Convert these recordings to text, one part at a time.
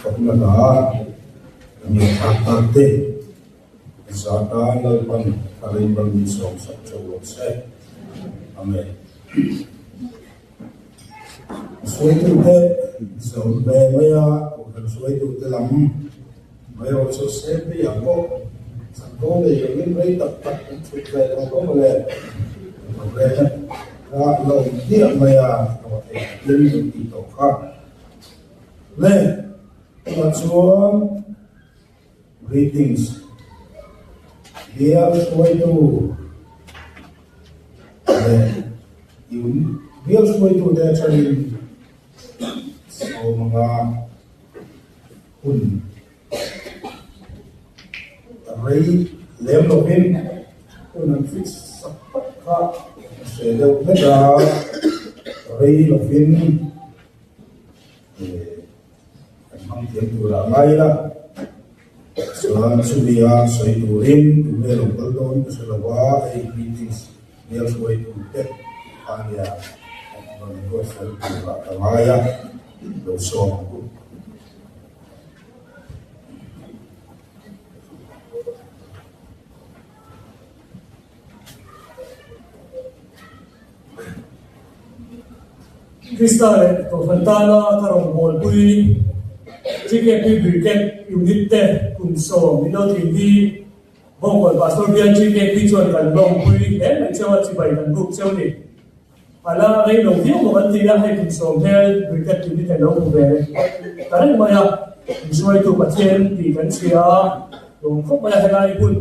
Fakna hla kan ngaihthlak tak te zata Lalpan a rainbow min sawm sak theuh rawh se. Amen. Hruaitute zawm ve mai a, kohhran hruaitute lam mai erawh chu Assembly ah pawh chanvo nei lovin rei tak tak an thut ve tawh lo mawle. Programme kha a la awm hmiah mai a, tawh theih takin kan tih tawh kha. Le, tunah chuan Greetings. Bial hruaitu leh un bial hruaitute atangin sawmanga hun rei lem lovin hun an fix sak tak kha a hre deuh hlek a, rei lovin Kan hmang thiam tur ah ngai ila, chuan chumi a sawi turin tunge lo kal dawn ka hre lo a, hei greetings hmel hruai tu te kha ania an rawn ruat fel tur ah ka ngai a, lo sawm ang u. Krista leh Kohhran tana ka rawngbawlpui GKP Brigade Unit te kum sawm in lo tling hi Bawngkawn Pastor bial GKP chuan kan lawmpui hle mai cheu a, chibai kan buk cheu ni. A la rei lo viau maw kan ti a, hei kum sawm hmel Brigade Unit an lo hmu ve ta reng mai a, inhruaitu Pathian tih kan chhia a, lawm khawp mai a helai hun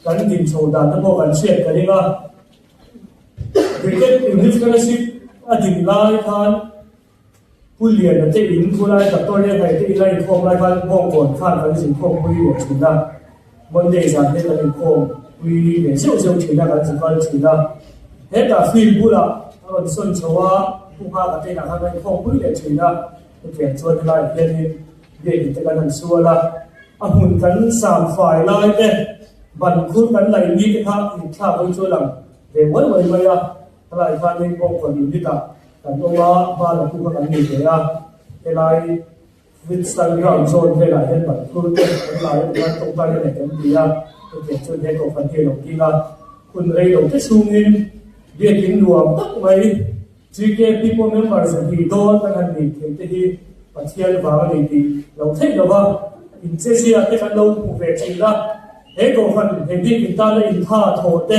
kan din chho dan te pawh kan hriat ka ring a. Cricket Unit Fellowship a din lai khan Pu Liana te in khulai Doctor Lehai te ila inkhawm lai khan Bawngkawn khan kan zinkhawm pui leh thin a, Monday zan te kan inkhawm pui leh zeuh zeuh thin a, kan zu kal thin a. Hetah field bulah a rawn sawn chho a, Pu Nghaka te inah khan kan inkhawm pui leh thin a, hetiang chuan helaiah hianin biakin te kan han sual a. A hmun kan sam fai lai te, ban khur kan laih ni te kha inthlak hawi chu a lang ve uai uai mai a, helai khanin Bawngkawn unit ah kan awm a, hma la tu kha kan nei ve a, helai Witsan ground zawn velah hian ban khur te kan lai a tikhan tawngtai te nei kan ti a, hetiang chuan he kohhran hi a lo ding a, hun rei lo te chhungin biakin nuam tak mai GKP pawh member 200 dawn kan han nei thei te hi Pathian vang a ni tih lo theih lo va, inchezia te kan lo hmu ve thin a, he kohhran he bik in tana intha thaw te,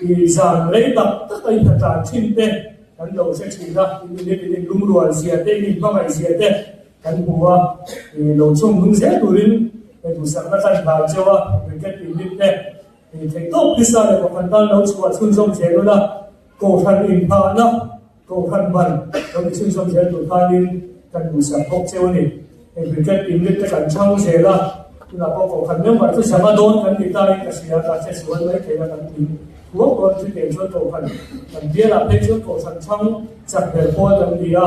i zan rei tak tak a inhna tlan thin te kan lo hre thin a, in inep in inlungrual zia te, in inhmangaih zia te kan hmu a, i lo chhawm hnung zel turin he duhsakna kan hlan cheu a, cricket unit te theihtawp Krista leh kohhran tan lo chhuah chhunzawm zel ula. Kohhran inphahna, Kohhran ban lo ti chhunzawm zel tur khanin kan duhsak bawk cheu a ni. Hei Brigade unit te kan chhang zel a, tunah pawh Kohhran member chu zanga dawn kan ti ta in ka hria, ka hre sual mai thei a kan tling thuak dawn chutiang chuan Kohhran kan bialah phei chuan Kohhran chhang chak ber pawl kan ni a,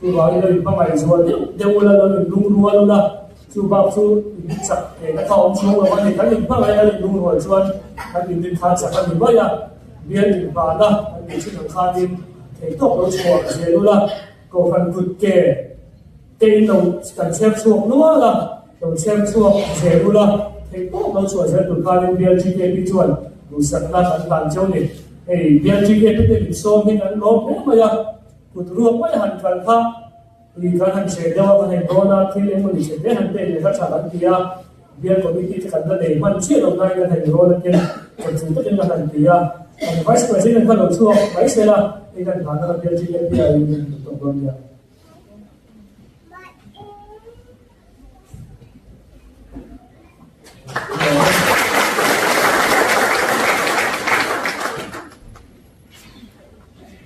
chuvangin lo inhmangaih zual deuh deuh ula, lo inlungrual ula, chu bak chu in chak theihna kha awm chhung lo a ni, kan inhmangaih a inlungrual chuan kan unit kha chak a ni mai a. Bial inhmahna an tih thin ang khanin theihtawk lo chhuah zel ula, Kohhran kut ke te in lo kan chher chhuak nual a, lo chher chhuak zel ula, theihtawk lo chhuah zel tur khanin Bial GKP chuan duhsakna kan hlan cheu ni. Hei Bial GKP te min sawm hi kan lawm hle mai a, kut ruak mai han kal kha tui kan han chhe deuh a, kan han dawn a, thil engemaw ni chhe hle han pek leh kha tha kan ti a. Bial Committee te kan la nei hman chiah lo laiin kan han inrawl a tia, chawpchilh takin ka han ti a. Kan Vice President kha lo chhuak mai se la, hei kan hna na bial GMP ah in kan tawk dawn nia.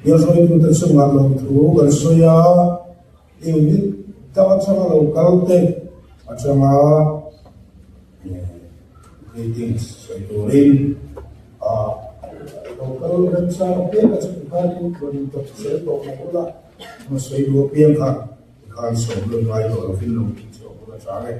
Bial hruaitute chungah lawmthu kan sawi a, unit dang atanga lo kal te atanga greetings sawi turin a lo kal remchang apiang a chu tikhanin rawn intawp zel tawh mai ula, sawi duh apiang kha. Tikhan sawm lawm ngai tawh lovin lawm tih chu a bul a chang e.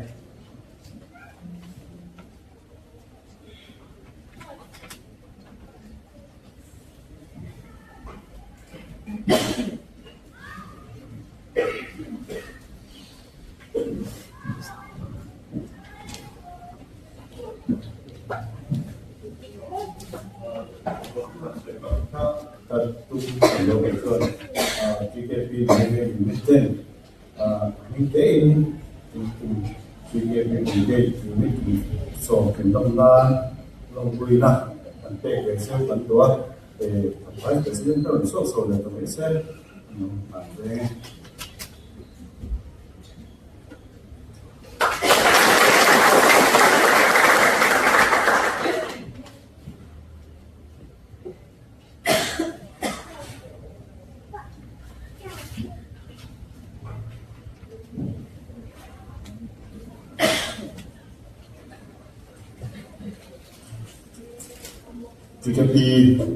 TKP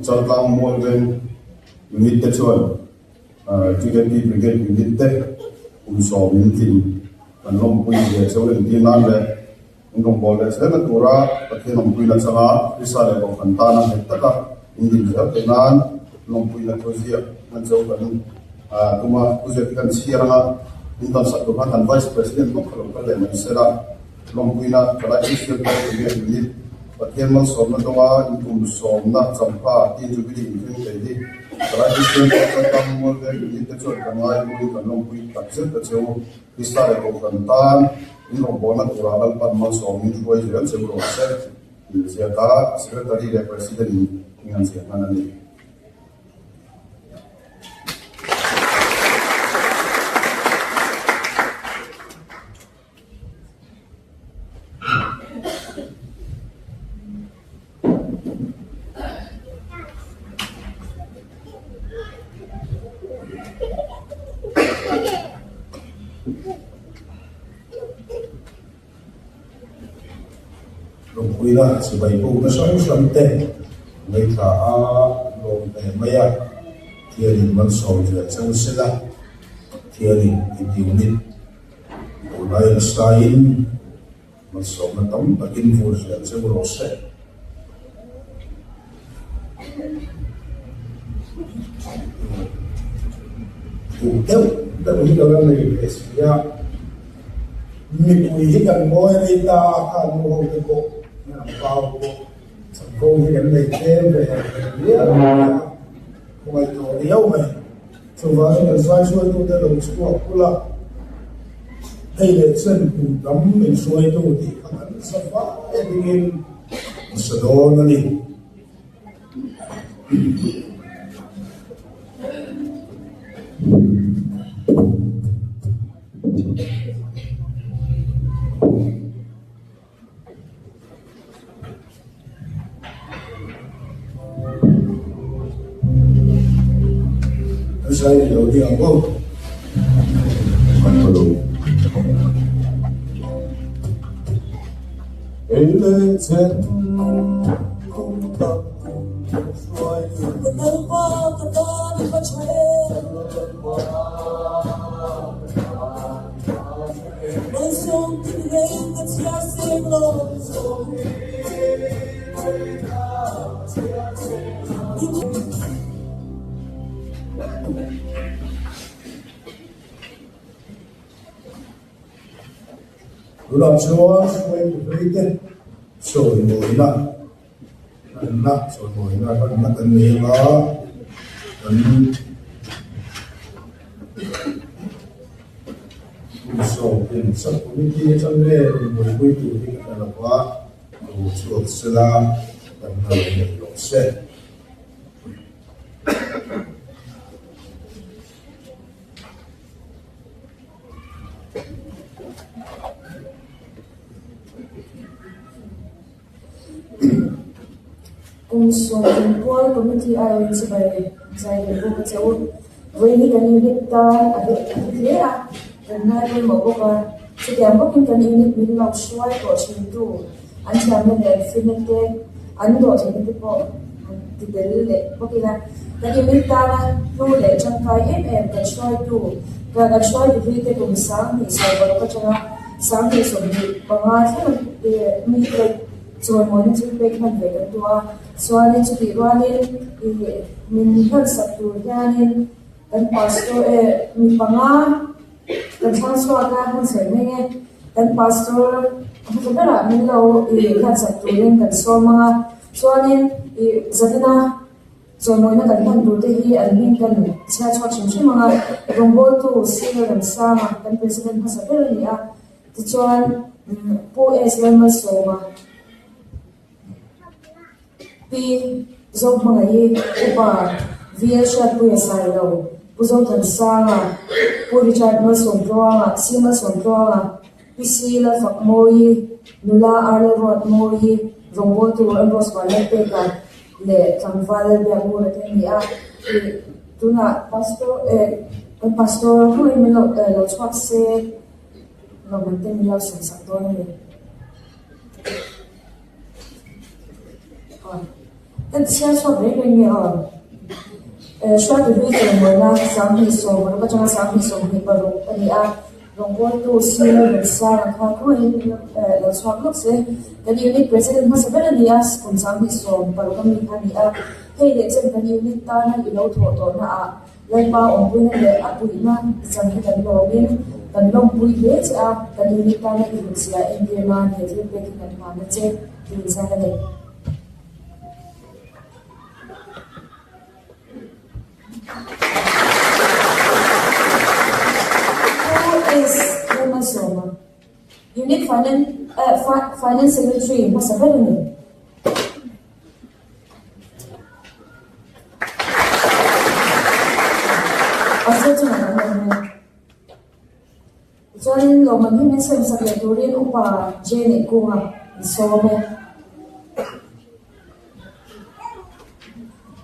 Chaltlang Mualveng Unit te chuan TKP Brigade Unit te kum sawmin tlin kan lawmpui zia cheu entir nan leh In rawngbâwl leh zelna tura Pathian awmpuina changa Krista leh Kohhran tana nghet taka in din zel theih nan lawmpuina thu ziak hman cheu kan tum a. Thu ziak hi kan chhiar anga in tan sak tur khan kan Vice President bawk kha lo kal leh mai sela, lawmpuina Thalai Christian Pawl Brigade Unit Pathian malsawmna dawnga in kum sawmna champha Teen Jubilee inthleng thei hi Thalai Christian Pawl Chaltlang Mualveng Unit te chuan kan ngaihluin kan lawmpui takzet ta cheu. Krista leh Kohhran tan In rawngbawlna turah Lalpan malsawmin hruai zel che u rawh se tih ziak a Secretary leh President in hming an ziah hman a ni. Lungpuina chibai pukna hrang hrang te ngaithla a lawm ve mai a, Thianin malsawm zel cheu sela, Thianin i unit tunlai nasaiin Malsawmna tam takin vur zel che u rawh se. Duh deuh deuh hi ka la nei ve si a, mipui hi kan ngawi rei ta a, kha nu ho te pawh an pau pawh chakko hi kan nei tlem ve riau mai a, khawngaih tawh riau mai. Chuvangin kan zaihruaitute lo chhuak kul a, hei leh chen kum tam min hruaitu tih kha kan sa fai dingin a sa dawn a ni. Zai lo ding ang aw. Ei le chen kum tam hruai Lalpa ka tan i va tha em. Malsawm tin reng ka chhiar seng lo. Tunah chuan hruaitu hruaite sawi mawina hmanna sawi mawina hmanna kan nei anga kan. sawmtlin Sub Committee atang nge rawn buaipui tur hi ka hre lo va, lo chhuak sela kan hal leh rawh se. Kum sawmthum pual committee aiawhin chibai zai leh bawk a che u. Vawiin hi kan unit tan a hlut hle a, kan ngai pawimawh bawk a. Chutiang bawkin kan unit min lo hruai tawh thintu an thiamna leh an finna te, an dawhtheihna te pawh han ti tel leh bawk ila. Kan unit tana hlu leh tangkai em em kan hruaitu, kan hruaitu hlui te kum 20 paruk atanga 2025 thleng mi te chawimawina chu pek hman ve kan duh a, chuanin chutih rualin ih min hmansak tur hianin kan pastor eh mi panga kan thlang chhuak a hmun sawi mai nge kan pastor hmasa berah min lo ih hmansak turin kan sawm ang a, chuanin ih zanina Chawimawina kan hman tur te hi an hming kan chhiar chhuak hrim hrim ang a, rawngbawltu Sir Remsanga kan President hmasa ber a ni a, tichuan Pu S Lalmalsawma, Pi Zohmangaih, Upa VL Hriatpuia Sailo, Pu Zothansanga, Pu Richard Malsawmtluanga, Si Malsawmtluanga, Pi Si Lalfakmawii, Nula Arlalruatmawii, rawngbawltu Ambrose Vanlalpeka, leh tlangval biak ngur a te a ni a ih tunah pastor eh kan pastor hmangin min lo eh lo chhuak se lawmman te min lo sawn sak dawn a ni aw kan chhiar chhuak reng reng nge aw eh hruaitu hlui chawimawina 2020 atanga 2026 a ni a. Rawngbawltu Sir Remsanga kha khawihin lo chhuak lawk se. Kan unit president hmasa ber a ni a, kum 2016 a mi kha a ni a. Hei leh chen kan unit tana i lo thawh tawhna ah Lalpa awmpuina leh a puihna i chan hi kan lawmin kan lawmpui hle che a, kan unit tana i hlutzia entir nan he thil pek hi kan hlan a che tiin ziak a nei. Who is Lalmalsawma? Unit Finance Secretary hmasa ber a ni. Pastor chungah kan awm e. Tichuanin lawmman hi min semsak leh turin Upa Jane Kunga an sawm e.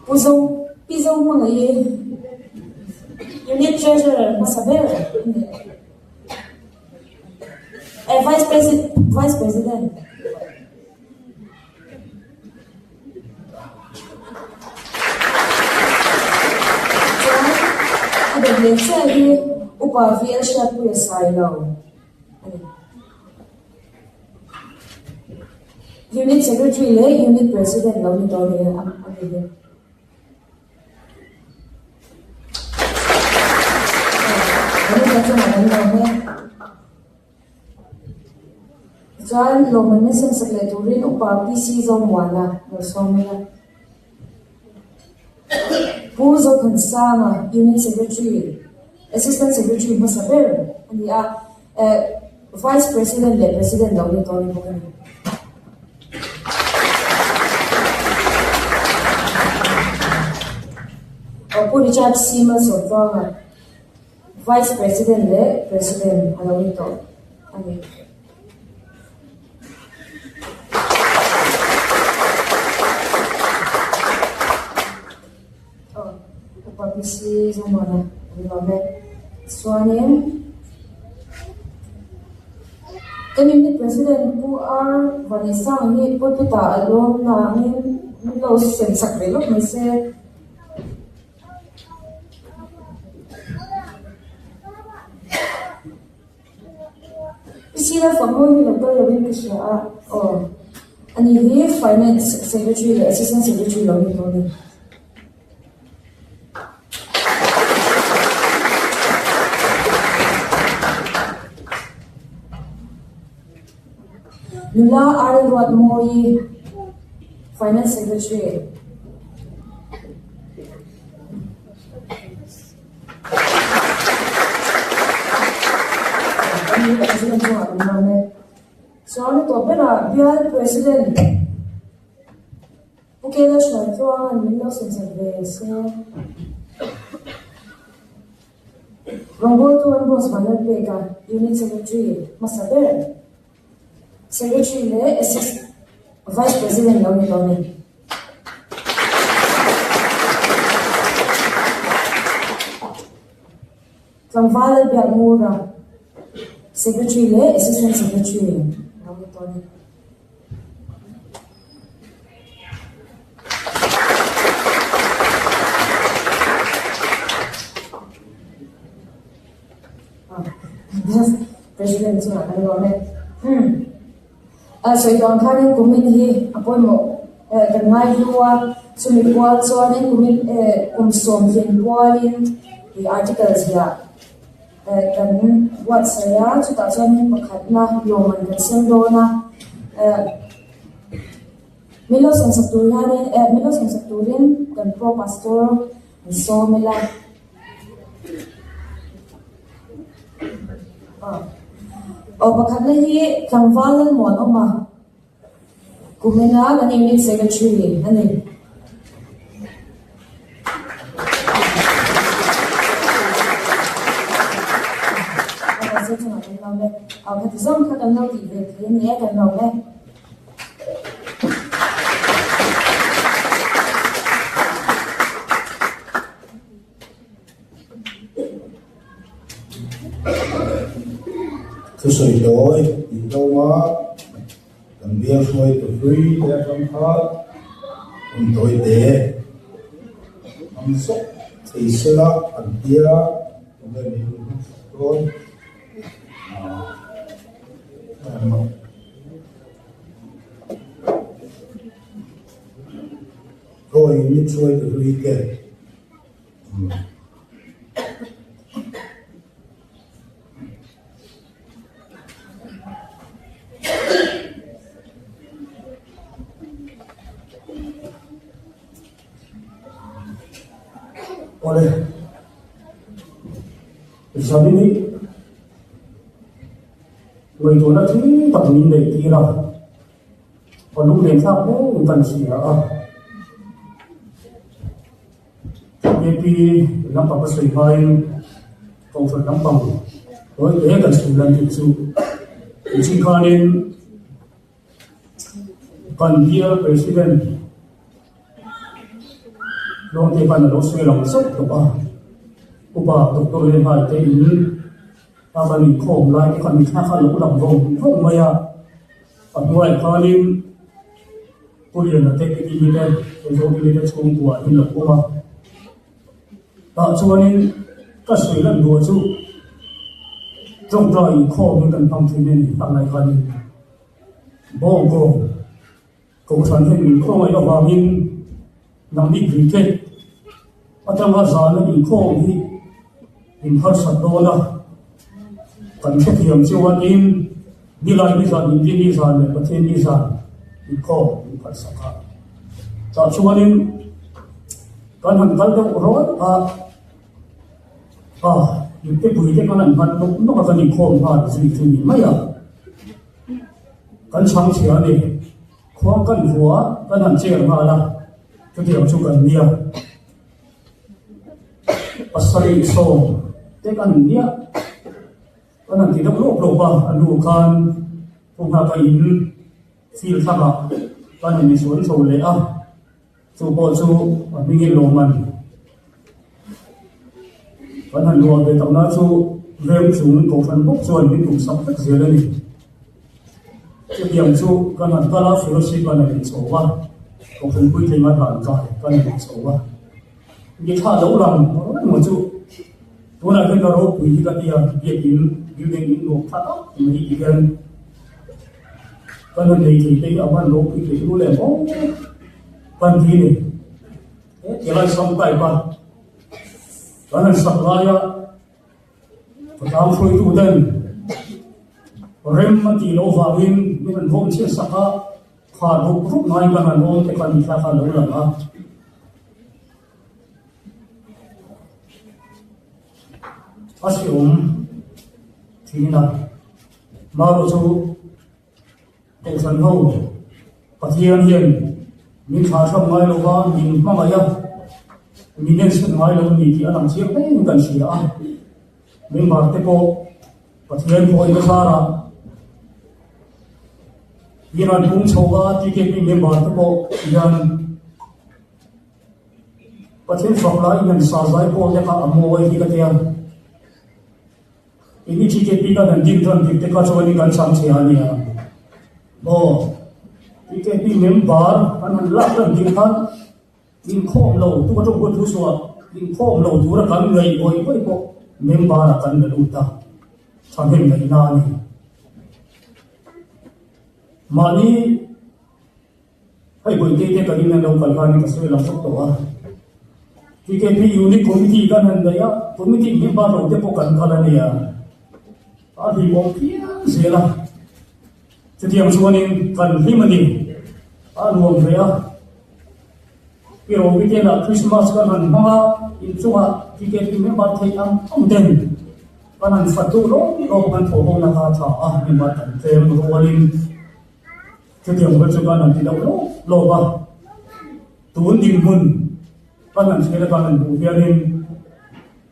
Pu Zo, Pi Zo Hmangaih Unit Treasurer hmasa ber a ni. Eh, Vice President, Vice President. Chuan a bet leh chiah hi Upa VL Hriatpuia Sailo a ni. Unit Secretary leh Unit President lo ni dawn e a ni hi. Tichuan lawmman min semsak leh turin Upa PC Zomuana lo sawm mai a. Pu Zothansanga Unit Secretary, Assistant Secretary hmasa ber a ni a, Vice President leh President lo ni dawn bawk a ni. Pu Richard C. Malsawmtluanga. Vice President leh President a lo ni tawh a ni. Aw, Upa PC Zomuana an lawm e. Chuanin kan unit President Pu R Vanneihsanga hi pulpit-ah a lawm nangin min lo sem chak ve lawk mai se. I sira fak mawi hi lo kal lovin ka hria a, aw ani hi Finance Secretary leh Assistant Secretary lo ni dawn a ni. Nula Arelruatmawii, Finance Secretary. President chungah kan lawm e. Chuan a tawp berah Bial President Pu Kela Hruaitluanga'n min lo sawisak ve se. Rawngbawltu an boss Vanlalpeka, Unit Secretary hmasa ber, Secretary leh Assist Vice President lo ni tawh a ni. Tlangval Lalbiakngura, Secretary leh Assistant Secretary lo ni tawh a ni. President chungah kan lawm e. A sawi tawh ang khanin kumin hi a pawimawh kan ngai hlu a, chumi pual chuanin kumin kum sawmhlin pualin ih article ziah kan buatsaih a, chutah chuanin pakhatna lawmman kan sem dawn a, min lo sawmsak tur hianin min lo sawmsak turin kan pro pastor an sawm ila. Aw pakhatna hi tlangval Lalmuanawm a, kumina kan unit secretary a ni. Aw khati zawng kha kan lo tih ve thei a ni e, kan lawm e. Thusawi tawi tih hlauha kan bial hruaitu hlui te atang kha hun tawi te ang zawk thei sela an tia tunge min lo hmangsak dawn. Aw unit hruaitu hlui te. Awle. Zanin hi ngaihtuahna thil tak min neih tir a, ka lunglen thlak hle in kan hria a. AP lampang ka sawi hmain Kohhran lampang tawi te kan sawi lan tih chu nichin khanin kan bial President Lawngte khan a lo sawi lang zauh tawh a, Upa Doctor Lehmai te in a kan inkhawm lai te khan mithla kha a lo lang vawng vawng mai a, a hnuaiah khanin Pu Liana te Pi Kimi te Aizawl Kimi te chhungkua in lo awm a, tah chuanin ka sawi lan duh chu tawngtai inkhawm hi kan hmang thin a ni tak lai khanin Bawngkawn Kohhran hian min khawngaih avangin nangni brigade atanga zana inkhawm hi min harsat dawn a, kan hrethiam chuanin nilai nizan inti nizan leh Pathian nizan inkhawm min phalsak a. Tah chuanin kan han kal deuh rawt a, a mite puite kan han hman nawk nawk a kan inkhawm nghal zui chu ni mai a. Kan chhang chhia a ni. Khuang kan vua kan han cher nghal a, chutiang chu kan nia. Pasarih sawm te kan nia. Kan han ti deuh lawp lawp a, a hnu khan pu nghaka in field thlakah kan han insuan chho leh a, chu pawh chu a hmingin lawmman kan han luah ve takna chu veng chung kohhran bawk chuan min tum sak vek zel a ni. Chutiang chu kan han kal a, fellowship kan han inchho a, kohhran puitling a hlan kai kan han inchho a. Mi thlah lo lang reng maw chu tunah hian ka ropui hi ka tia biakin building in nuam tha tak mai ti hian kan han nei thei te hi a van ropui thei lu leh maw kan ti ni. He tilai sam type a kan han sak laia khawtlang hruaitu ten rem a tih loh vangin min han vawm chhiat sak a, kha rup rup ngai kan han awm te khan thla kha lo lang a. A hreawm thin a. Marawh chu Kohhran ho Pathian hian min thlah hrang ngai lo va, min hmangaih a, min enchhut ngai lo a ni tih a lang chiang hlein kan hria a. Member te pawh Pathian pawhin a zarah hian an pung chho a, TKP member te pawh hian Pathian fak laiin an sa zai pawl te kha a mawi hi ka tia. Ini TKP khan an din ran dik te kha chuan kan chang che a nia. Aw, TKP member an han lak ran dik khan inkhawm lo tu ka tawng thu suah inkhawm lo tura kan ngaih vawi vawi pawh member a kan la lut a. Thahnem ngaihna a ni. Mahni Hei Bawihte te kan in an lo kal khan ka sawi lang fak tawh a. TKP Unit Committee kan han daih a, Committee member lo te pawh kan kal a nia. A hlimawm phian zel a. Chutiang chuanin kan hlim a ni. A nuam hle a. Pi Rovi te lah Christmas kan han hmang a, inchungah TKP member theih ang ang ten kan han fat duh lawm lawm kan thawhhawmna kha a tha a, member kan tlem rualin. Chutiang rual chu kan han ti deuh lawp lawp a, tun dinhmun kan han hriat a kan han hmuh hianin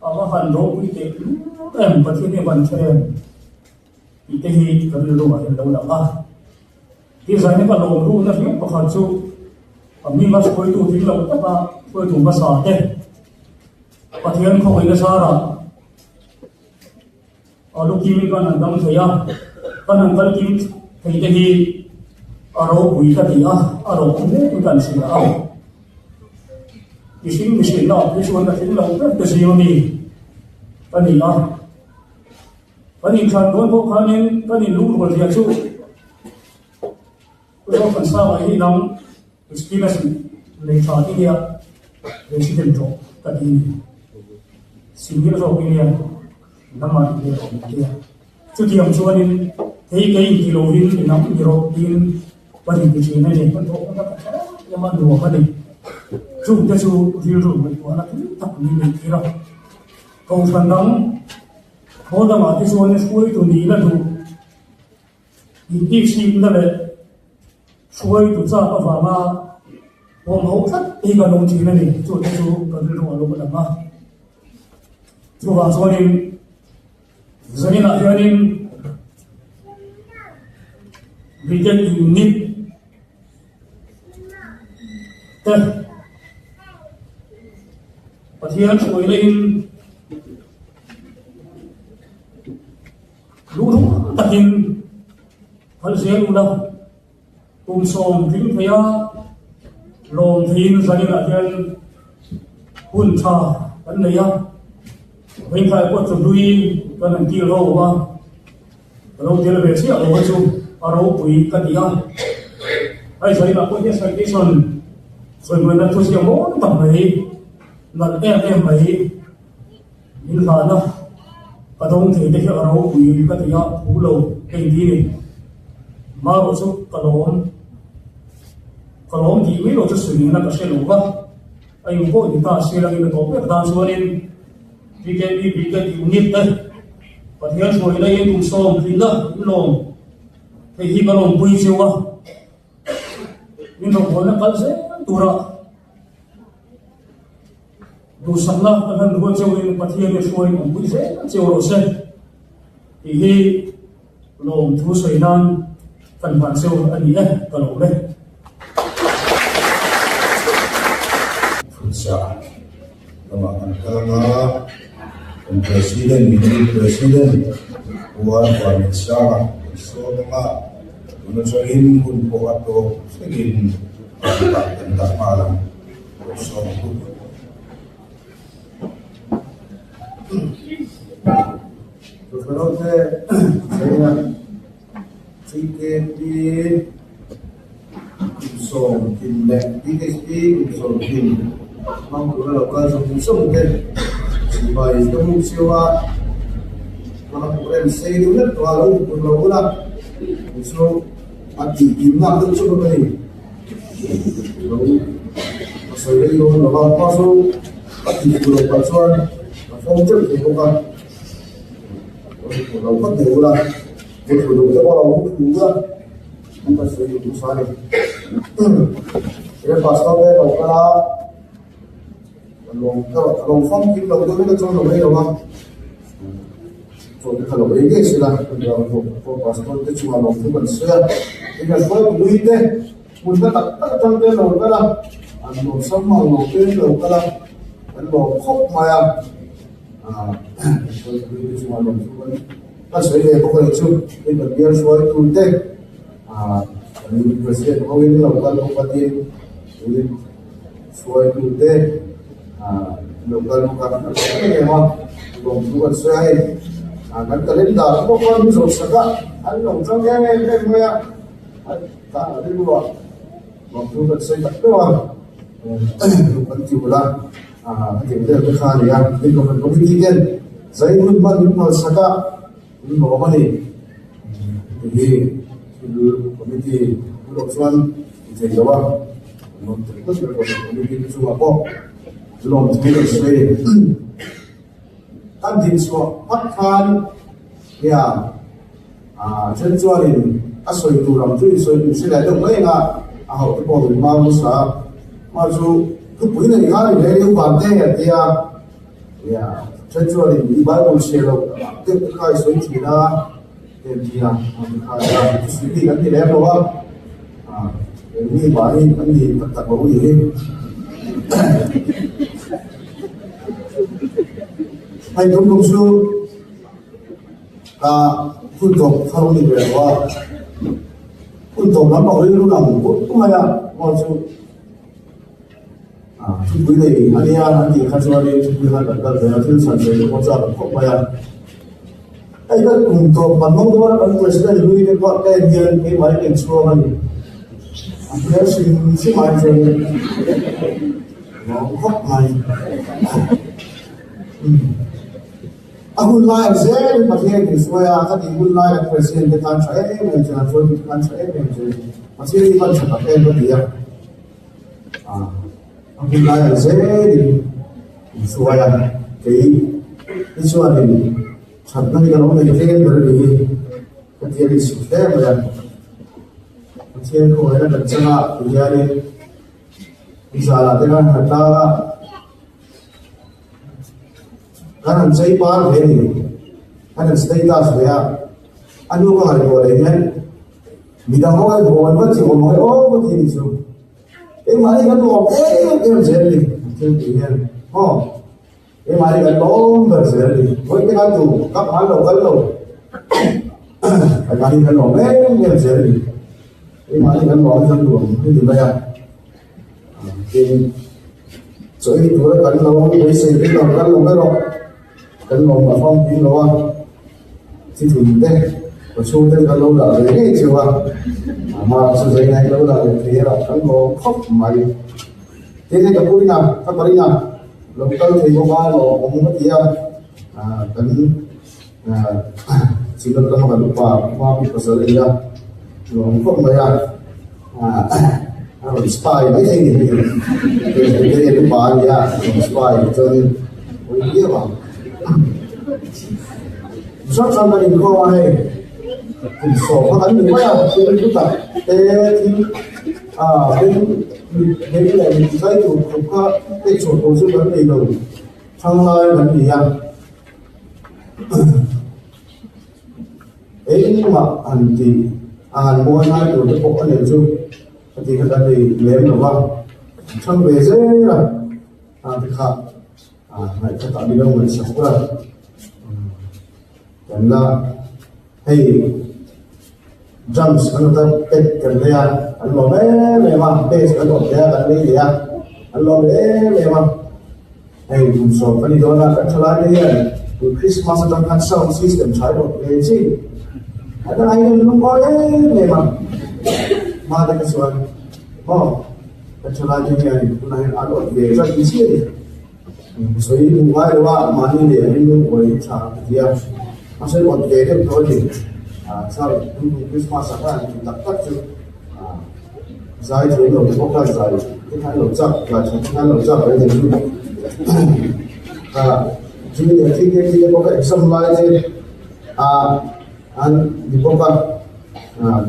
a va han ropui teh lut em, Pathian hi a van tha em tih te hi ka rilru ah hian lo lang a. Ti zaina ka lawm ruhna hriat pakhat chu a hminga hruaitu tling lo taka hruaitu hmasa te Pathian khawngaihna zarah A lu kim kan han dam thei a, kan han kal kim thei te hi a ropui ka ti a, a ropui hle in kan hria a. Mihring mihrinna ah phei chuan ka tling lo ber te zing ami ka ni a. Kan inthlan dawn pawh khanin kan inlungrual zia chu Pu Zofansanga hi nang experience nei tha ti nia president tawh ka ti ni. Senior zawk i nia nangmah ti hle awm ti a. Chutiang chuanin hei kei inti lovin i nang ni rawh tiin kan inti thin a ni. Kan thawh hmasa ta kher em a nuam a ni. Chungte chu rilru ngaihtuahna thil tak min neih tir a. Kohhran dang khaw dangah te chuan hruaitu nihna duh Intihchhipna leh hruaitu chak avanga awm ho tlat hi kan awm thin a ni. Chu te chu kan rilru a lo lang a. Chuvang chuanin zaninah hianin Brigade Unit te Pathian hruaina in Luhrual takin phal zel ula, kum sawm tling theia lawm theiin zaninah hian hun tha kan nei a, Vengthai pawh chu hlui kan han kil ho a, ka lo tel ve chiah lo a chu a ropui ka ti a, hei zaninah pawh hian citation sawibuaina thu ziak mawi tak mai, nalh em em mai. Min hlana ka dawng thei te hi a ropui ka ti a, thu lo hei ti ni. Marawh chu ka lawm, ka lawm tih mai lo chu suihna ka hre lo va, a eng pawh ni ta se langin a tawp ber tan chuanin BKP Brigade Unit te Pathian hruaina in kum 90 in lawm hei hi ka lawmpui cheu a, min rawngbawlna kal zel tura. Duhsakna ka hlan rual cheuhin Pathian i hruai awmpui zel cheu rawh se tih hi lawmthu sawi nan kan hman cheu a ni e ka lawm e. Phunsa lamah kan kal anga kan President Unit President Puan Vanneihsanga kan sawm anga tun atangin hun pawh a tawp thlengin kan dah nghal ang. Ruhrote China TKP kum 90 leh TKP kum 90 hmang tura lo kal zawng zawng te chibai ka hmuh chiu a, ka program sei deuh hlek tawh a lo hmu lo bula chu a tih kimna deuh chu ka ni. Lo a sawi rei dawn lo va, pa chu a tih tur lo pah chuan a fawm teuh thei bawk a, lo hmu lo phawt mai ula. Muthlu duh te pawh lo muthlu a, an ka sawi duh nasa a ni. He pastor te lo kal a, ka lawm ka lawm famkim lo deuh vek a chuan lo ei lo a, chaw te kha lo ei ngei sela, pastor te chungah lawmthu kan sawi a, tin kan hruaipui te hmun hla tak tak atang te lo kal a, an lawm sam ang lo te lo kal a, an lawm khawp mai a, hruaipui te chungah lawmthu kan. Ka sawi ve bawk a ni chu, hei kan bial hruaitu te ah kan president ho in lo kal bawk a tin unit hruaitu te ah lo kal bawk a kan lawm em em a lawmthu kan sawi a hei ah kan calendar pawh kha min zawh sak a an lo chang em em mai a a rilru ah lawmthu kan sawi tak deuh a kan ti ula ah a tirh vel te kha a ni a tin kohhran committee ten zai hun hman min phal sak a min lawm a ni tih hi thil committee thu loh chuan ti thei lo a lawm tel tlat ber kohhran committee te chungah pawh lawm thu kan sawi a ni kan dinchhuah phawt khan nia ah then chuanin a sawi tur ang chu insawi in hre leh deuh mai ang a a hauh te pawh min mau nasa a mah chu thupui nei kha ni hle deuh van te a tia nia then chuanin i bible chhiar loh deuh te kha i sawi thin a te an tia kha thusawi bik an ti lem lo a ah engmi mahni an ni tak tak lo a ni hi. Hei tum tum chu Ka hun tawp thar ni ve lo a, hun tawp lam pang rilru lang put mai a, maw chu thupui nei a nia an tih kha chuanin thupui khan kan kal ve a, thil chhan ve te pawh chak khawp mai a. Hei kan kum tawp kan hmang dawn a, kan president hlui te pawh ka en hian keimah hi ka inchhuang a ni. A hmel hrim hrim ah hi chuan lawm khawp mai. A hun lai ang zelin Pathian in hruai a, ka tih hun lai kan President te khan tha em em chuan an hruaitu te khan tha em em chuan Pathian hi van tha tak em ka ti a, a hun lai ang zelin in hruai a, kei hi chuanin thatna hi ka lo nei tlem ber a ni hi Pathian in sut hle mai a, Pathian khawngaihna kan changa ti hianin zan ah te khan ka tlang a. Kan han chei par ve ni. Kan han status ve a. A nu ka ngaihtuah leh hian midang ho hian hawn vat chi awm ang aw ka ti ni chu. Keimahni kan lawm em em zel ni an thil tih hian maw. Keimahni kan lawm ber zel ni. Vawi te khan tu kap han lo kal lo. Keimahni kan lawm em em zel ni. Keimahni kan lawm hian nuam hi ni mai a. Tin, chaw ei tura kan lo beisei te lo kal lo erawh kan lawm a famkim lo a, thithun te ka chhung ten kan lo dah ve ngei cheu a, ama chu zai ngai lo dah ve thei erawh kan lawm khawp mai. Tin, hei ka pu ina, ka pa ina lo kal thei bawk a, lawmawm ka ti a, kan Synod lama kan upa Mami pasal a ni a, lawm khawp mai a. A rawn spy mai thei ni hei hei hei upa a ni a rawn spy chuanin pawi viau ang hrang hrang kan inkhawm a hei kum sawm kha kan ni mai a thil thu tak te thil a beng beng leh mit zai tur khawp kha pek chhuah tur chu kan nei lo thang lai kan ni a. Engmah han tih a han mawi ngai tur te pawh a nei chu ka tih kha kan nei lem lo va, an chhang ve zel a, hang te kha ngaihkhat ah min lo ngaihsak ula kan la hei drums kan lo pet kan lei a an lawm em em a bass kan awm leh a kan lei leh a an lawm em em a. Hei kum sawm ka ni dawn a, kan thalai te hian tun Christmas atang khan sound system tha erawh ve chi. A dang aiin an lungawi em em a, hma te kha chuan maw kan thalai te hian tunah hian an awt ve zat ni chi a ni. Sawi duh ngai lo a, mahni leh an lungawi tha ka ti a, mahse awt ve deuh tawh a ni. Chuan tun kum Christmas ah khan an ti tak tak chu. Zai thiam lo te pawh khan zai te khan lo chak, zai tha te khan lo chak ve thei chu. Junior TKT te pawh ka exam lai te a an ni bawk a,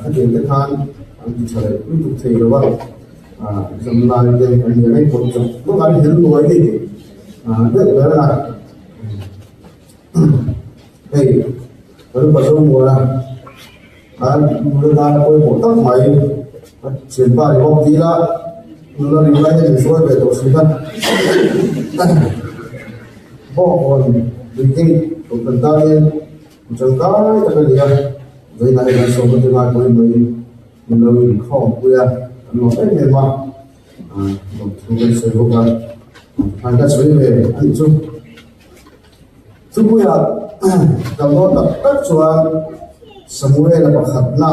khatiang te khan an ti tha leh lutuk thei lo a, exam lai te an ni reng pawh chu bawk an hel nuai ni deuh ber a, hei kan upa Zomuana khan nula tan a pawimawh tak mai a thianpa ri bawk ti ila nula ri lai hian min hruai ve tawh si kha bawngkawn brigade kohhran tan hian mi tangkai tak a ni a vawiinah hian an sawmna te ngai pawimawhin min lo inkhawmpui a an lawm em em a lawmthu kan sawi bawk a an ka sawi ve a nih chu. Chupuia kal dawn tak tak chuan Samuela pakhatna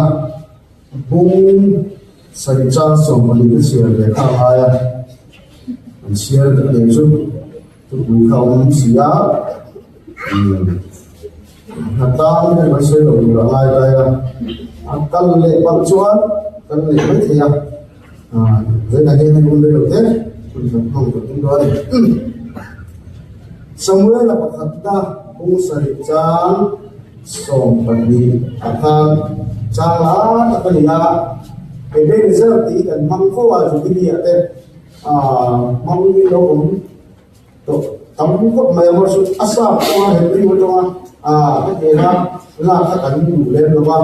bung sarih chang 12 te chhiar ve kha a ngai a, an chhiar ta hle chu thupui kha a awm si a, hnatlang hi kan sawi lo tur a ngai ta a, a kal leh palh chuan kal leh mai thei a, vawiinah hian hei hun rei lo te hun kan hmang tawh tum dawn a ni. Samuela pakhatna bung sarih chang 12 ah khan chang la tak a ni a, Ebenezer tih kan hmang fo a Jubilee ah te hmang lo awm tawh tam khawp mai a maw chu a sap tawnga Hebrew tawnga hetianga lak kha kan duh lem lo va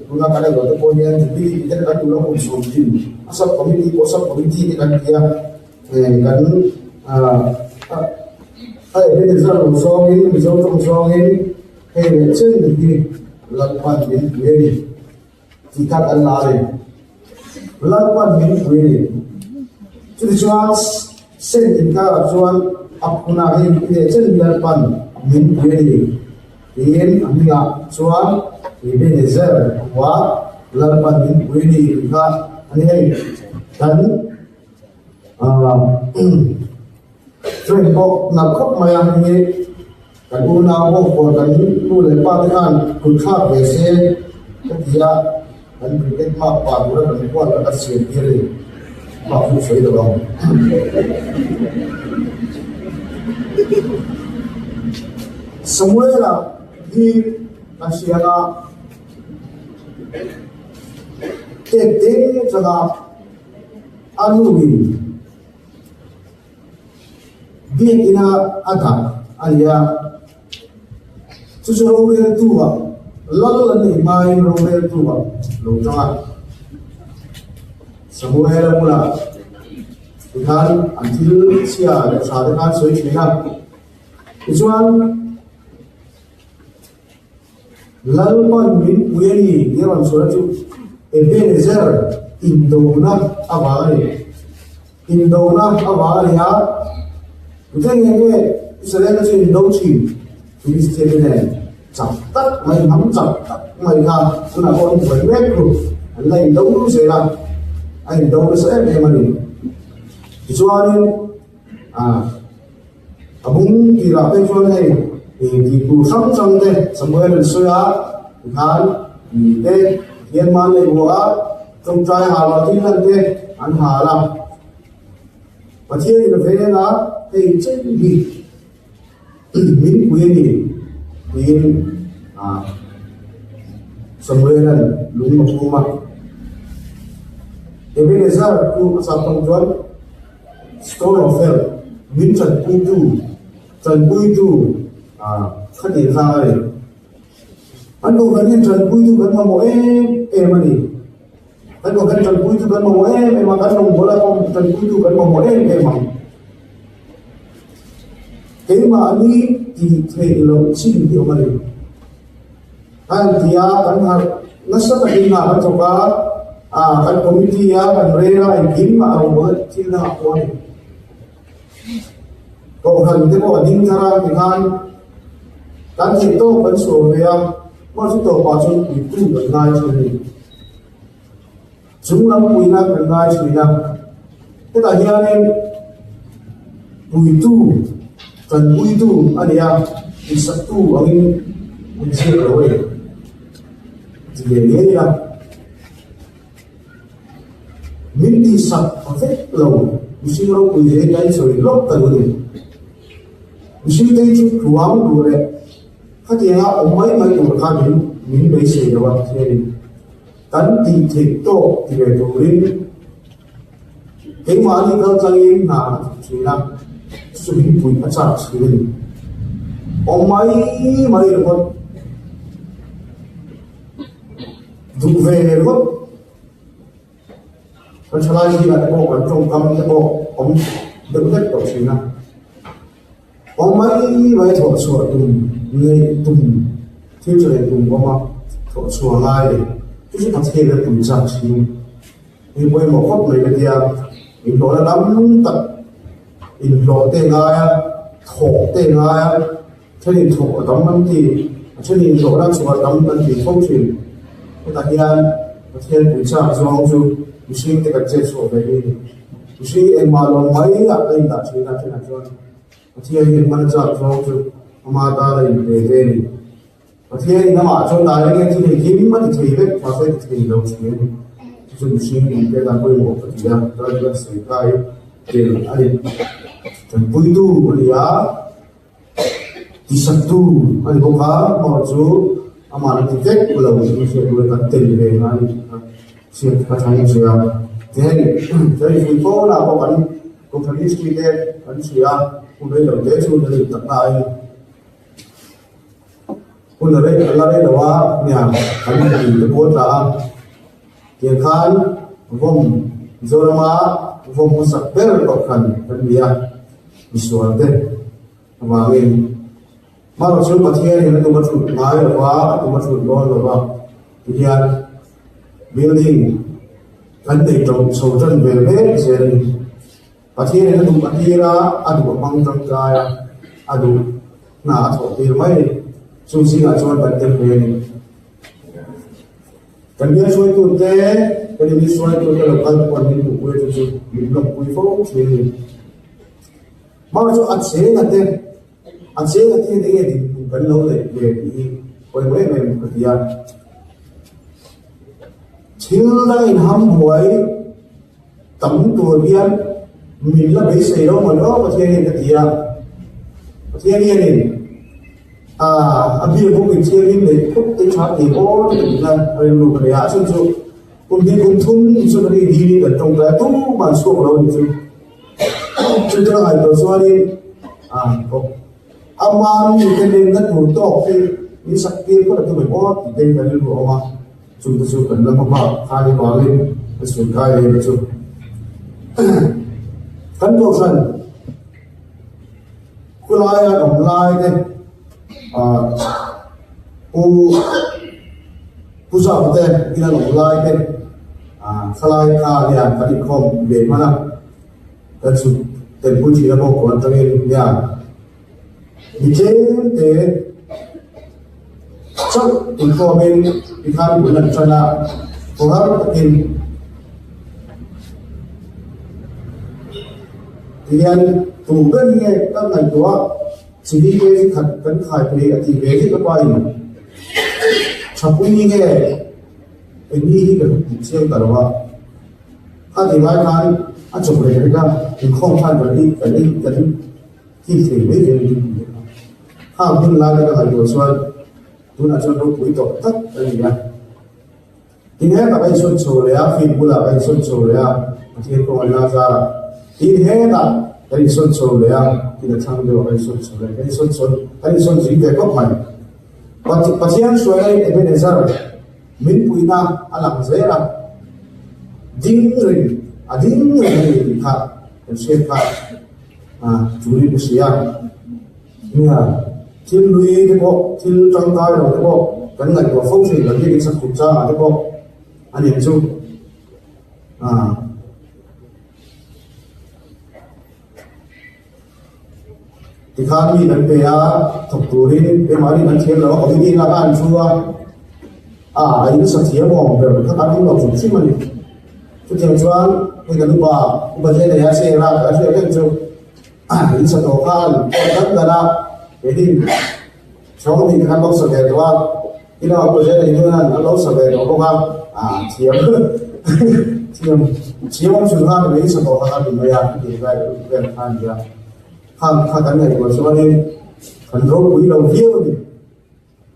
tuna kan erawh te pawh hian Jubilee tih te kan duh lo kum 70 a sub committee pawh sub committee te kan ti a. Kan a Ebenezer lo zawngin Mizo tawng zawngin hei leh chen hi Lalpan min pui a ni tih kha kan la a ni. Lalpan min pui a ni. Chutichuan sen inkarah chuan a phunah hei leh chen hi Lalpan min pui a ni tiin a hmingah chuan Ebenezer a hmu a, Lalpan min pui a ni tih kha a ni hei. Kan Train pawh nalh khawp mai a hei hi kan unau pawh huan kan nu leh pa te khan kut thlak ve se ka ti a kan cricket mark pa tura kan huat a ka siam tir a ni bak chu sawi lo ang. Samuela hi ka hria a tek te changa. A nuin biakina a dah a ni a, chu chu roreltu-ah lal an neih hmain roreltu-ah lo tang a. Samuela bulah tikhan an thil chhia leh tha te khan sawi thin a, tichuan Lalpan min pui a ni tih a rawn sawi chu Ebenezer indona avang a ni. Indona avang a ni a, tute nge nge Israel te chu indo thin? Philistia te nen chak tak mai, hnam chak tak mai kha tunah pawh an buai mek thu an la indo zel a, a indo nasa em em a ni. Tichuanin ah. A bung tirah te chuan hei tih tur hrang hrang te Samuel an sawi a, tikhan mi te Pathian man leh buah a tawngtai hal ah thil hlan te an hal a. Pathian in a veng a, hei chen hi min pui a ni tiin Samuel an lung a phum a. Ebenezer chu a chak tawng chuan Stone of Help, min tanpuitu, tanpuitu kha tih kha a ni. An kohhran hian tanpuitu kan mamawh em em a ni. Kan kohhran tanpuitu kan mamawh em em a, kan rawngbawla pawh tanpuitu kan mamawh em em ang. Keimahni tih theih loh chin hi awm a ni. A han ti a, kan harh nasa takin hna kan thawk a, ah kan committee a kan rel a engkim a rawn thil dangah pawh a ni. Kohhran te pawh a ding thar a tikhan kan theih tawk kan chhuah ve a, hma chu tawpah chuan puitu kan ngai thin a ni. Chung lam puina kan ngai thin a, hetah hianin puitu, tanpuitu a ni a, insaktu angin inziak lo a ni. Ti ve ngei a, min tihsak vek lo mihring ropui hle hi a insawi lawk ta lo a ni. Mihring te hi chu tluang duh leh. Khatianga awm mai mai tur kha min min beisei lo a Pathianin kan tih theih tawk ti ve turin keimahni kal tlangin hna a thawk thin a, chu min puih a chak thin a ni. Awm mai mai ringawt duh ve ringawt. Kan thalai zingah te pawh kan tawngkam te pawh awm deuh hlek tawh thin a. Awm mai mai thawh chhuah tum ngeih tum thil tha leh tum awm a thawh chhuah ngai leh chu chu Pathian a tum chak thin. Hei pawimawh khawp mai ka tia inhlawhna tam tak inhlawh te ngai a thawh te ngai a thenin thawk a tam an ti a thenin hlawhna chhuah a tam an ti fo thin. Hetah hian Pathian pui chak zawng chu mihring te kan chet chhuah ve hi a ni. Mihring engmah lo mai ah ka indah thin a thenah chuan Pathian hi engmah na chak zawng chu ama tan a inpe te a ni. Pathian in amah chuan dai reng hian thil engkim a ti thei vek mahse a ti thei lo thin a ni. Chu chu mihring inpe tan pawimawh ka ti a, chuan chuan sawi kai tel a ni. Tanpuitu a ni a, tisaktu a ni bawk a, amaherawhchu chu amah la ti vek lo tih hriat tur kan tel ve ngai a ni tih kha hriat ka tha in hria. Tin, chuan infuih fo lah pawh kan Kohhran history te kan hria a, hun rei lo te chu kan intak na a ni. Hun a rei a la rei lo a, nia kan inpui te pawh a tla a. Tiang khan vawm Mizorama vawm hmasak ber kohhran kan ni a, misual te avangin hmarawh chu Pathian in a tum a thut ngai lo va, a tum a thut dawn lo va, tihian building kan nei to chho tan ve mek zel a ni. Pathian in a duh a tir a, a duh a hmang tangkai a, a duh hna a thawh tir mai a ni. Chu zingah chuan kan tel ve a ni. Kan bial hruaitute, kan in hruaitute lo kal pawh an min hmuhpui a chu chu min lawmpui fo thin a ni. Hmar chu a cheng a te, a cheng a te hian enge dinhmun kan lo neih ve tih hi pawimawh em em ka ti a. Thil dang inham buai tam tur hian min la beisei lo maw aw Pathian hian ka ti a. Pathian hianin a biak bawk in thiangin neih khawp te tha ti aw te ka tihna rilru ka nei a, a chhan chu kum hnih kum thum chu kan inhim in kan tawngtai a, tumah an chhuak lo a ni chu. Chu te ka ngaihtuah chuanin ama mite lenna tur tawk hi min sak tir phawt a tum em aw tih te hi ka rilru a awm a. Chungte chu kan la hma bak khan i vangin ka sawi kai leh chu kan kohhran khulaia awm lai te pu pu zau te ina awm lai te thalai kha hian kan inkhawm ve hman a kan chhuk telpui thin a bawk kawn atangin nia Mi tlem te chauh inkhawmin tikhan bul an tan a, kawhar takin tihian tu ber nge ka ngaihtuah chili te chi khat kan khai phei a tih ve hi ka pa in Thapui nge engni hi ka hmu chiang ta lo a. Kha ti lai khan a chawp reng reng a, inkhawm khan kan kan kan Thil thei mai thei in ni a. Khang hun lai te ka ngaihtuah chuan tunah chuan ropui tawh tak a ni a. Tin he tak a insawn chho leh a, field bulah ka insawn chho leh a, Pathian kawng an la zar a. Tin hetah kan insawn chho leh a, tin a thlang deuhah kan insawn chho leh a, kan insawn chho kan insawn zing ve khawp mai. Pathian hruaina in Ebenezer min puihna a lang zel a, ding reng a ding reng a ni tih kha kan hriat kha. Chu hi ka hria. Nia, thil hlui te pawh, thil tangkai lo te pawh kan ngaihtuah fo thin, kan biakin sak tum changah te pawh a ni ang chu. Tikhan mi kan pe a, thawk turin keimahni kan thiam lo a, committee lak a an thu a, a in sa thiam awm ber kha kan awm lo hrim hrim a ni. Chutiang chuan hei kan upa upa te nei a chair a ka hriat reng chu in sa tawh khan dan dan a keini chhawng nih khan lo sa ve tawh a ila upa te nei chuan an lo sa ve tawh bawk a a thiam thiam thiam awm chhun khan in sa tawh kha kan mai a tih vel vel kha a ni a khang kha kan ngaihtuah chuanin kan ropui lo viau a ni.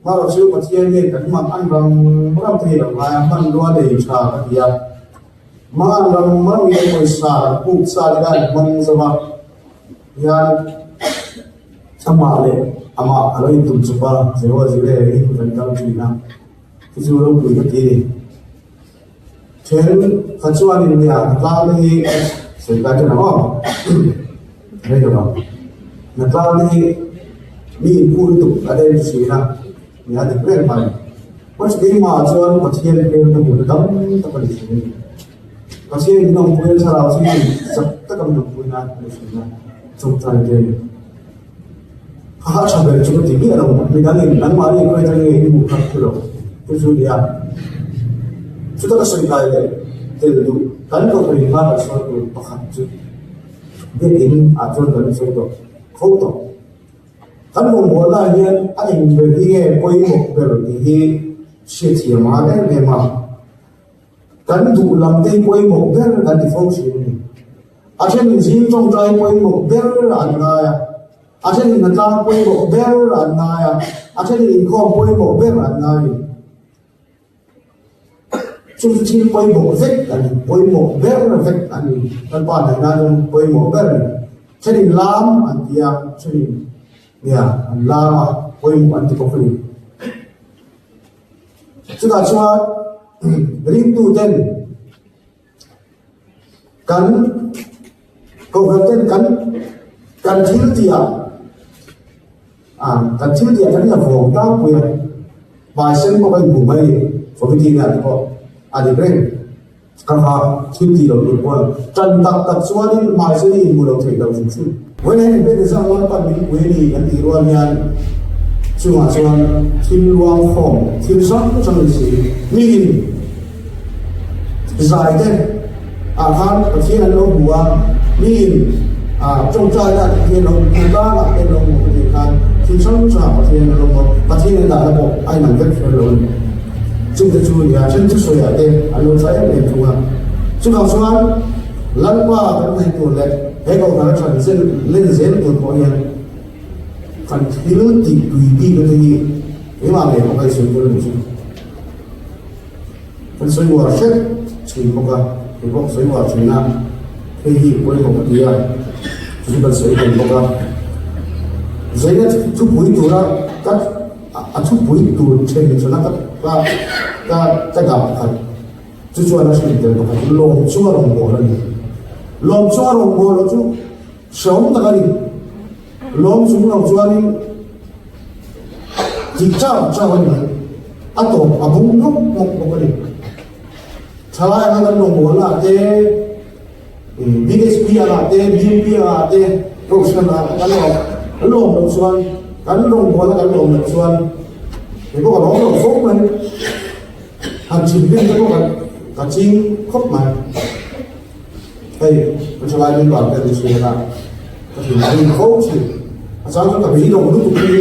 Hmarawh chu Pathian hian kan hman an ram ram thei lo ngai a, hmanrua nei tha ka ti a. Hma an ram ram in pawisa kan puk sa te khan hmang zo a, hian amah leh amah a lo intum chawp a, Jehovah Jireh in kan kal thin a, chu chu ropui ka ti a ni. Then kha chuan in nia hnatlang te hi sawi kai ṭan ang aw, rei lo ang. Hnatlang te hi mi inpu lutuk a den thin a, nia dik reng mai. West Keimah chuan Pathian hmel ka hmuhna tam tak a ni thin a ni. Pathian min awmpui a thlarau chu min chak taka min awmpui nan a ni thin a, chawngtlai te. A ha tha ber chu ka ti miah lo, midangin nangmahni khawi atangin nge in hmuh kha ka hre lo, chu chu nia. Chuta ka sawi kai leh tel duh kan kohhran hma kan sawi tur pakhat chu biakinn ah chuan kan sawi tawh kho tawh. Kan rawngbawlna ah hian a eng ber hi nge pawimawh ber tih hi hriatthiam a ngai em em a. Kan duh lam te hi pawimawh ber kan ti fo thin a ni. A thenin zing tawngtai pawimawh ber an ngai a, a thenin hnatlang pawimawh ber an ngai a, a thenin inkhawm pawimawh ber an ngai a ni. Chu chu thil pawimawh vek a ni, pawimawh ber vek a ni. Lalpa hnaihna chu pawimawh ber a ni. Thenin lam an ti a, thenin nia an lam a, pawimawh an ti bawk a ni. Chutah chuan ringtuten kan kohhran ten kan kan thil tih ah ah kan thil tih ah kan la vawng tlangpui a hmai sen pawh a inhmu mai a ni committee nen te pawh a dik reng ka kha thil tih loh tur pawh tan tak tak chuanin hmai sen hi inhmu lo theih loh hrim hrim. Vawiin hian inpek zan rual pan min pui a ni kan tih rual hian chungah chuan thil luang khawm thil hrang hrang ni si miin zai te ah khan Pathian an lo hmu a miin ah tawngtai na Pathian lo hmu tlang ah te an lo hmu a tih khan thil hrang hrang ah Pathian an lo hmu a Pathian an dahna pawh a inang vek hrer lo a ni chungte chu a ni a then thusawi ah te an lo tha em em thung a chuvang chuan Lalpa kan hnaih tur leh He kohhran a ṭhan zel len zel tur pawh hian kan thil tih tui bik te hi keimah ngei pawh ka insawi tel a ni chu. Kan sawi uar hrep thin bawk a, kei pawh ka sawi uar thin a, hei hi pawimawh ka ti a, chu chu kan sawi tel bawk a. Zaina thupui tura ka a thupui tur then chuna ka ka ka dah pakhat. Chu chuan a hrilh tel pakhat chu lawm chunga rawngbâwl a ni. Lawm chunga rawngbâwl loh chu hrehawm tak a ni. Lawm chung lo chuanin tih chau chau a ni mai. A tawp a bung nawk nawk bawk a ni. Thalai anga kan rawngbâwlnaah te, BHP angah te, BMP angah te, Kohhran ah kan lawm lawm loh chuan, kan rawngbâwlna kan lawm loh chuan, kei pawh ka lawm lo fo mai. Han chim rin te pawh ka ka ching khawp mai. Hei ka thalai member te an chhiar a, ka thin a rin fo thin. A chang chuan ka beidawng lutuk hi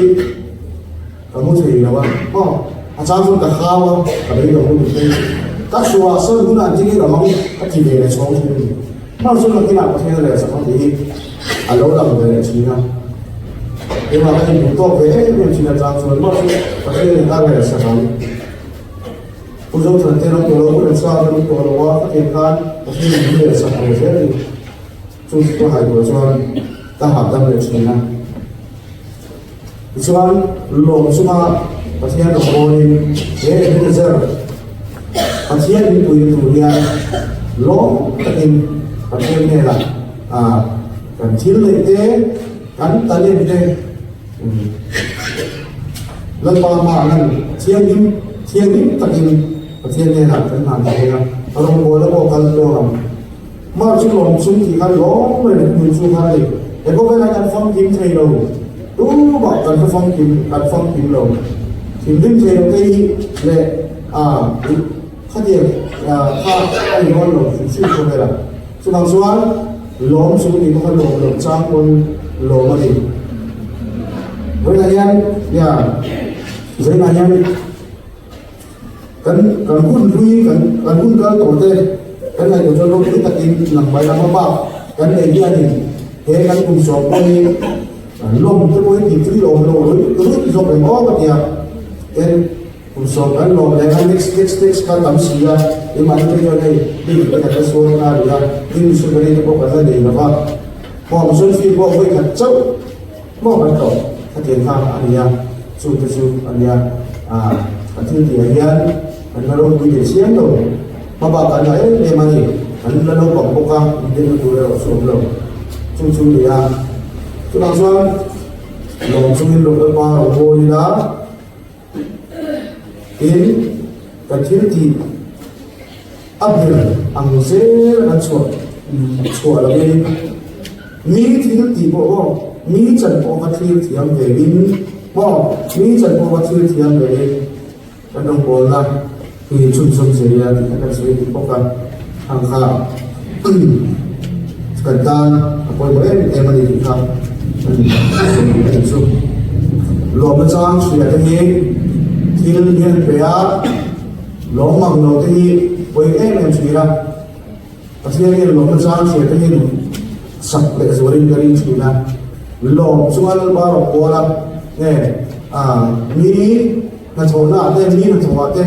ka mu thei lo a, maw a chang chuan ka hau a, ka beidawng lutuk hi ka chhuah sawn hunah an thil hi ram ang ka ti ve leh chhawng thin a ni. Hmar chu nakinah Pathian a leh sak ang tih hi a lo lang ve leh thin a. Keimah ka inhmuh tawk ve em em thin atang chuan hmar chu Pathian in a rel sak ang. Pu Zothran te ram tawh lo, Pu Remsanga te ram tawh lo a, khatiang khan Pathian in min rel sak ve zel a ni. Chu chu ka haih tur chuan ka hahdam leh thin a. Tichuan lawm chunga Pathian rawn bawlin he Ebenezer Pathian min puina tur hian lawm takin Pathian hnenah kan thil neih te, kan talent te Lalpa hmaah lan thianghlim thianghlim takin Pathian hnenah kan hlan thei a, rawngbawlna pawh kal tluang ang. Hmar chu lawm chung tih khan lawm reng hmun chu khan a ni. He khawvelah kan famkim thei lo. Tumah kan hre famkim, kan famkim lo. Thinrim thei lo te hi leh ah khatiang kha a ni dawn lo hrim hrim khawvelah. Chuvang chuan lawm chung tih pawh kha lawm loh chang pawn lawm a ni. Vawiinah hian nia vawiinah hian Kan kan hun hlui kan kan hun kal tawh te kan ngaihtuah chuan ropui takin lang mai lama bak kan nei hianin he kan kum sawm pawh hi lawm te pawh hi tih tui lawm lo ruih ruih zawk reng awk a tia. Tin, kum sawm kan lawm leh a, next next next kha tam si a, keimahni te hian hei bik te kan la sawn nghal rih a, tin missionary te pawh kan la nei lo va, maw mission field pawh vawi khat chauh maw kan tlawh khatiang kha a ni a, chung te chu a nia, ah kan thil tih ah hian kan la ropui leh chiam lo, hmabak kan la em em a ni, kan la naupang bawk a, indenna tur erawh chu awm lo, chung chu a ni a, chuvang chuan. Lawm chungin Rawh Pa rawh mawi ila, tin, kan thil tih a ber ang zel kan chhuah chhuah lovin mi thil tih pawh maw mi chan pawh va thlir thiam ve in maw mi chan pawh va thlir thiam ve in kan rawngbawlna hi chhunzawm zel ila tih kha kan sawi duh bawk a, hang kha kan tan a pawimawh em em a ni tih kha kan sawi duh a ni chu. Lawmna chang hria te hi thil hian pe a, lawm mang lo te hi pawi em em thin a, Pathian hian lawmna chang hria te hi sak leh zualin ka ring thin a, lawm chuan Lalpa rawh pawl a, nge mi Hnathawhna ah te, mi hnathawh ah te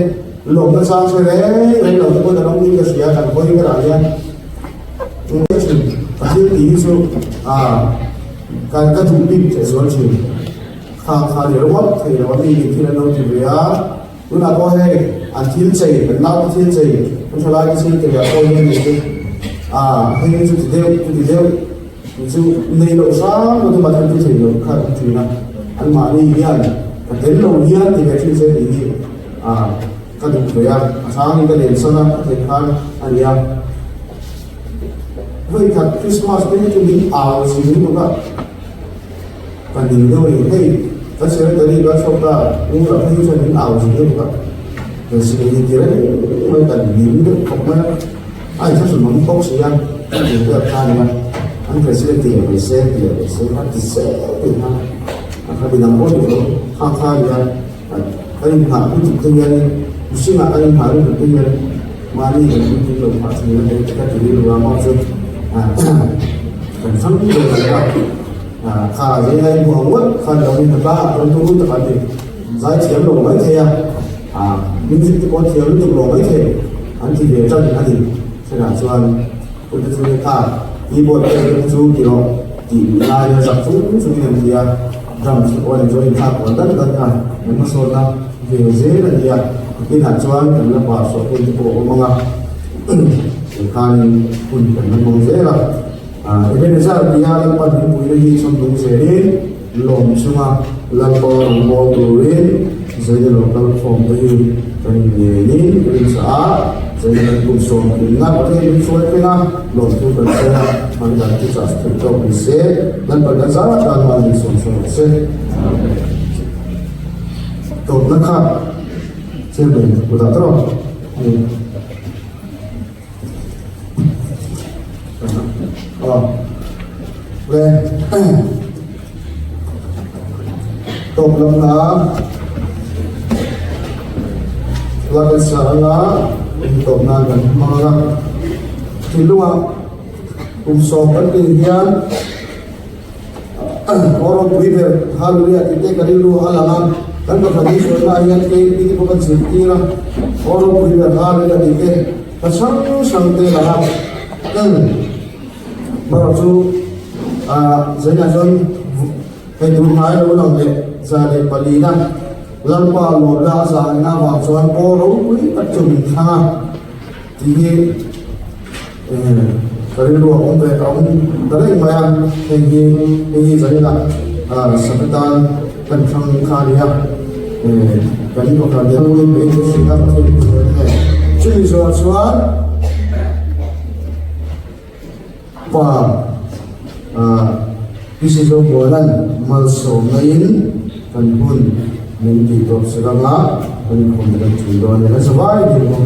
lawmna chang hre reng reng lo te pawn a rawng in ka hria kan hawi berah hian tun thin ka thil tih hi chu ka ka duh bik leh zual thin kha kha ni ringawt thei lo a mi in thil an lo ti ve a tunah pawh hei an thil chei an nau te thil chei an thalai te thil chei ah pawh hian ni chu hei hi chu ti deuh chu ti deuh Chu nei loh hrang pawh chu mahse chu thei loh kha an thin a, anmahni hian ka tel lo hian ti ve thin se tih hi ah ka duh ve a, a hrangin ka len san a, ka theih khan a ni a. Vawi khat Christmas te hi chu min au zin lutuk a, ka ning deuh a ni, hei kan secretary kan chhuak ta, u lah phei hi chuan min au zin lutuk a, kan sipai hi ti reng mai kan ning deuh khawp mai a. A inthlahrun awm bawk si a, ka ti vel kha a nia, an president ti leh mai se, ti leh mai se, a ti zel tih kha a kha midang pawh ni lo, kha kha a nia, kan inhah lutuk te hianin mihringah kan inhah lutuk te hian mahni kan inpui lo phah thin a hei ka ti rilru a mah chu kan thlang ber lo a, kha zai lai hmuh ang ngawt khan lo in hna a rawn tum tak a ni, zai thiam lo mai thei a. Music te pawh thiam lutuk lo maithei an ti ve tan a ni. Thenah chuan pute chu kha keyboard te te chu ti rawh tih lai a zak chung chungin an ti a, drums te pawh an enjoy thlak kual dat dat a, an hmasawnna ve zel a ni a. Inah chuan kan la pa suah hun te pawh a awm ang a, tikhanin hun kan la hmang zel a. Ebenezer tia Lalpa Dingpuina hi chhawmnung zelin lawm chunga Lalpa rawngbâwl turin Zaina lo kal khawm te hi kan inngênin ka rin chah a, Zaina kan kum sawmtlinna Pathian min hruai thleng a, lawmthu kan sawi a, hman dan chu chah theih tawk ni se, Lalpa kan zar atan hman min sawm sawn rawh se. Tawpna kha Chairman kutah tawp a ni. Tawp lam na la kan sa anga intawp nan kan hmang anga thinlunga kum sawm kan tih hian aw ropui ber hallelujah tih te ka rilru a lang a kan pakhat hi sawi lai hian kei te pawh ka zirtir a aw ropui ber hallelujah tih te ka hrang hrang te lang a erawh chu ah zainah chuan hei tun hnai lo lang leh za leh palina Lalpa lawmna a zahna avang chuan aw ropui tak chu min thlang a tih hi. Ka rilru a awm ve a awm ta reng mai a, hei hi hei hi zanin ah Sabetan kan thlang kha a ni a, kan pakhat leh pawhin ka inhre a ka thil hmuh ve nge. Chumi zawh chuan pa PC Zomuana'n malsawmna in kan hun min tih tawp sak anga kan inkhawm te kan ṭul dawn a ni. Kan zavai ding bawk.